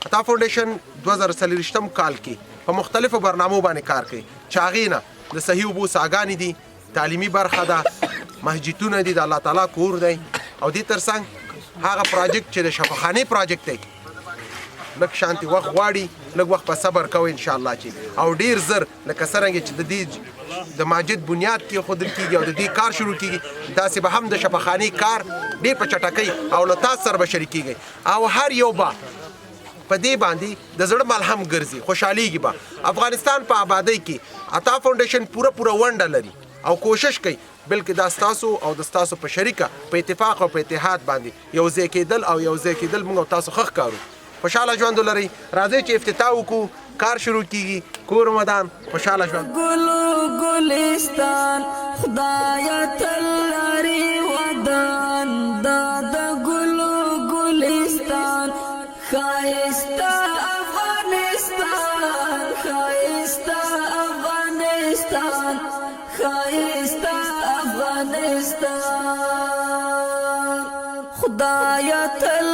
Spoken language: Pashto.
عطا فاونډیشن 2024 کال کې په مختلفو برنامو باندې کار کوي چې هغې نه د صحیح اوبو څاګانې دي، تعلیمي برخه ده، مسجدونه دي، د الله تعالی کور دی، او دې ترڅنګ هغه پروجیکټ چې د شفاخانې پروجیکټ دی، لږ شانتي وخت غواړي، لږ وخت په صبر کوئ ان شاء الله چې او ډیر زر لکه څرنګه چې د دې د ماجد بنیاد کې ښودل کېږي او د دې کار شروع کېږي، داسې به هم د شفاخانې کار ډیر په چټکۍ او له تاسو سره به شریکېږي او هر یو به په دې باندې د زړه ملهم ګرځي، خوشحالېږي به. افغانستان په آبادۍ کې عطا فاونډیشن پوره پوره ونډه لري او کوشش کوي، بلکې دا ستاسو او د ستاسو په شریکه په اتفاق او په اتحاد باندې یو ځای کېدل او یو ځای کېدل موږ او تاسو ښه ښکارو. خوشحاله ژوند ولرئ. راځئ چې افتتاح وکړو، کار شروع کیږي، کور ودان، خوشحاله ژوند. ګلو ګلستان خدای تل لري ودان، دا د ګلو ګلستان، ښایسته افغانستان، ښایسته افغانستان، ښایسته افغانستان، خدای تل